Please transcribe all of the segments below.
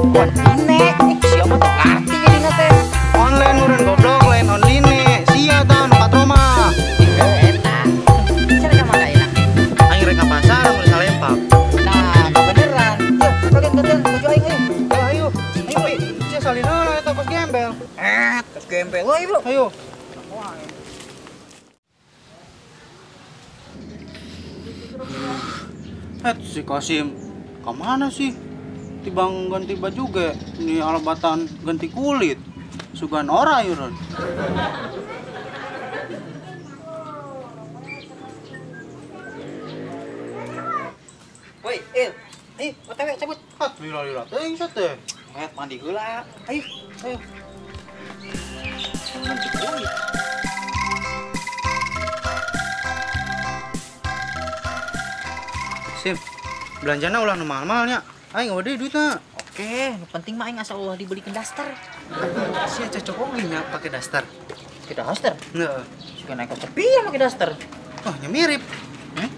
Online, siapa tuh ngerti jadina teh. Online meureun goblok lain online. Sia tah nu patroma. Eta. Sia ka mana ayeuna? Aing rek ka pasar meuli salempak. Nah, kebeneran. Yuk, gantian baju aing ayo. Ayo. Ayo. Sia salina eta kos gembel. Kos gembel. Ayo, ayo. Si Kosim kemana sih? Tibang ganti baju ge, ini alabatan ganti kulit. Sugan ora yurun. Woi, Il. Ayo, OTW cabut. Hat, lila-lila teuing teh. Ngayat mandi heula. Ayo, ayo. Ganti kulit. Sim, belanjana ulah nu mahal-mahal nya. Aing eueuh deui duitna. Oke, nu penting mah aing asal ulah dibelikeun daster. Sia cocok oge nya pake daster. Pake daster? Heeh. Suka naik sepi ya pake daster. Oh, nya mirip. Hmm?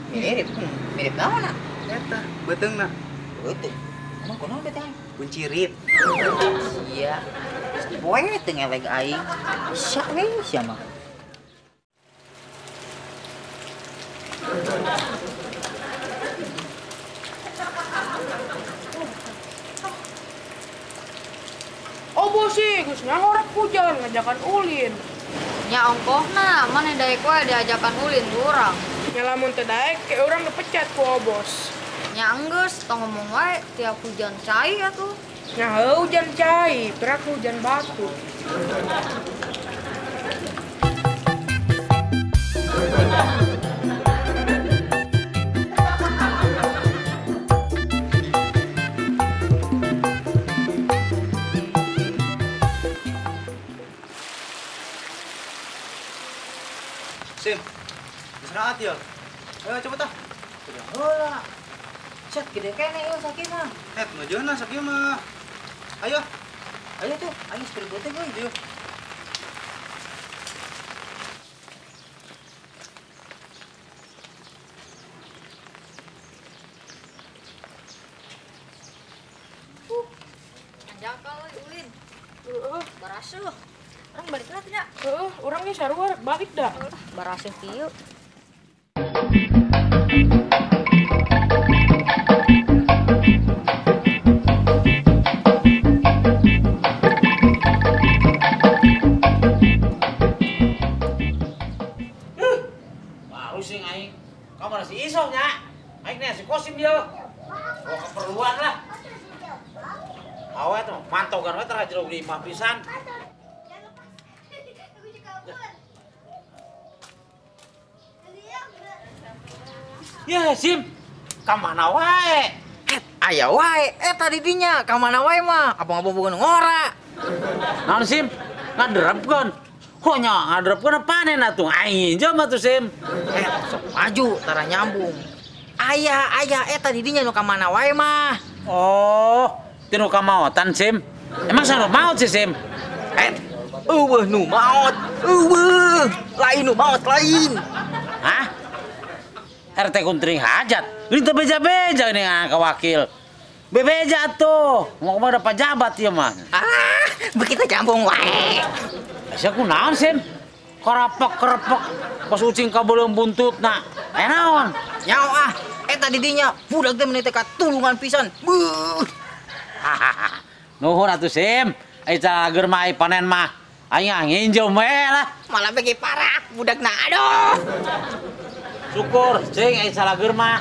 Mirip. Mirip naon na? Eta, beuteungna. Beuteung. Emang kunaon beuteung aing? Kuncirit. Sia. Poe teu ngeleg aing. Sia we sia mah. Sih, geus ngorek hujan ngajakan ulin. Nya ongkohna, maneh daek wae diajakan ulin ku urang. Nya lamun teu daek, ke urang dipecat ku bos. Nya enggeus, tong ngomong wae tiap hujan cai atuh. Nya heuh hujan cai, perak hujan batu. Sim, istirahat ya. Ayo cepet ah. Udah heula. Cet gede kene ieu sakieu mah. Ngajeuna sakieu mah. Ayo. Ayo tuh, ayo sprint teh euy. Ayo. Anjakal euy ulin. Heeh, barasuh. Urang balik lah nya. Heeh, urang ge sarua rek balik dah. Barasuh kieu. Baru sih aing. Kamu masih iso nya. Aing nih si Kosim dia. Oh, keperluan lah. Awet mantau kan we tara jero di imah pisan. Ya, Sim. Ka mana wae? Aya wae, eta di dinya, ka mana wae mah? Abang-abang bukan ngora. Naon Sim? Ngaderepkeun. Honya ngaderepkeun panen atuh aing nginjem atuh Sim. Sok maju tara nyambung. Aya, aya eta di dinya nu ka mana wae mah. Oh, tinu kamaotan Sim. Emang sanu maot sih Sim? Eueuh nu maot. Eueuh, lain nu maot lain. Hah? RT kuntring hajat. Ini teh beja-beja ini ke wakil. Bebeja tuh. Mau kemana pejabat ya mah. Ah, begitu jambung wae. Sia kunaon Sim? Kerepek kerepek pas ucing kabeuleum buntutna. Naon? Nyaho ah, eta di dinya budak teh meuni teh katulungan pisan. Beuh. Nuhun atuh Sim. Ai cager mah ai panen mah. Aing nginjem we lah. Malah begi parah budakna aduh. Syukur, cing, aing salah geur mah.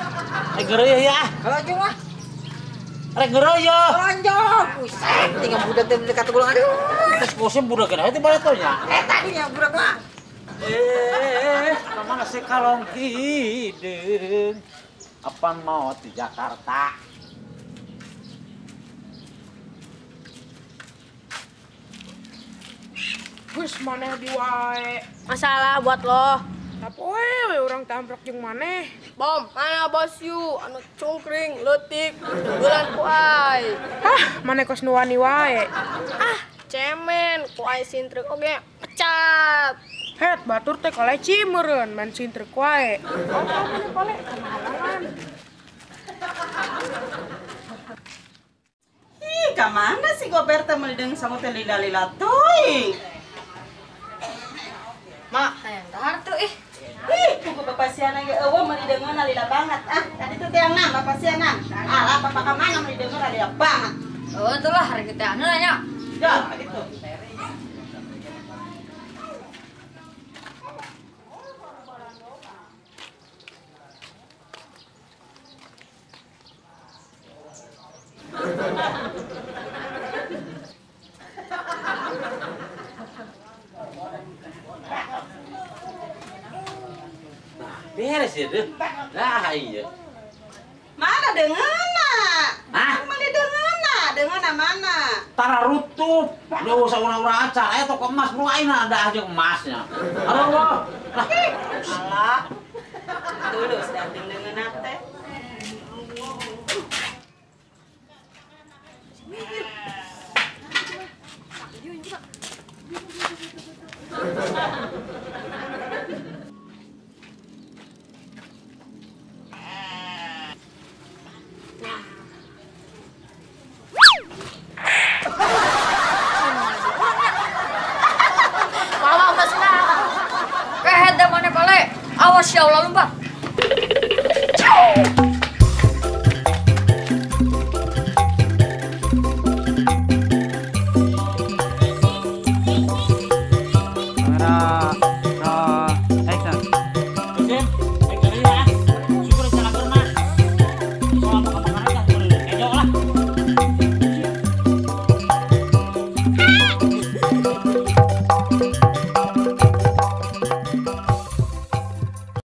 Rek geureuy ya. Lanjut mah. Rek geureuy yo. Lanjut. Buset, tinggal budak teh dekat tulung aduh. Terus musim budak kenapa teh balik nya? Tadinya budak mah. Ka mana sih kalong hideung? Apaan maot di Jakarta? Geus maneh di wae. Masalah buat lo. Tapoe we urang tamprok jeung maneh. Bom, mana bos yu anu cungkring leutik tunggulan ku ai. Hah, maneh kos nu wani wae. Ah, cemen ku ai sintreuk oge pecat. Het, batur teh koleci meureun main sintreuk wae. Oh, maneh kole kamahalangan. Ka mana si Gober teh meuli deung sangu teh lila-lila teuing. Mak, hayang dahar tuh ih. Ih, kuku bapak siana ge eueuh meuli deungeun lila banget. Ah, tadi tuh teh yang bapak siana. Alah, bapak ka mana meuli deungeun lila banget. Oh, itulah hari kita anu nanya. Ya, gitu. Beres ya deh. Nah, iya. Mana dengeuna? Hah? Mana dengeuna? Dengeuna mana? Tara rutup. Udah usah ura-ura acar. Ayo toko emas bro, ayo ada aja emasnya. Halo, Allah. Lah. Alah. Tulus dah dengeuna teh. Awas ya Allah lompat.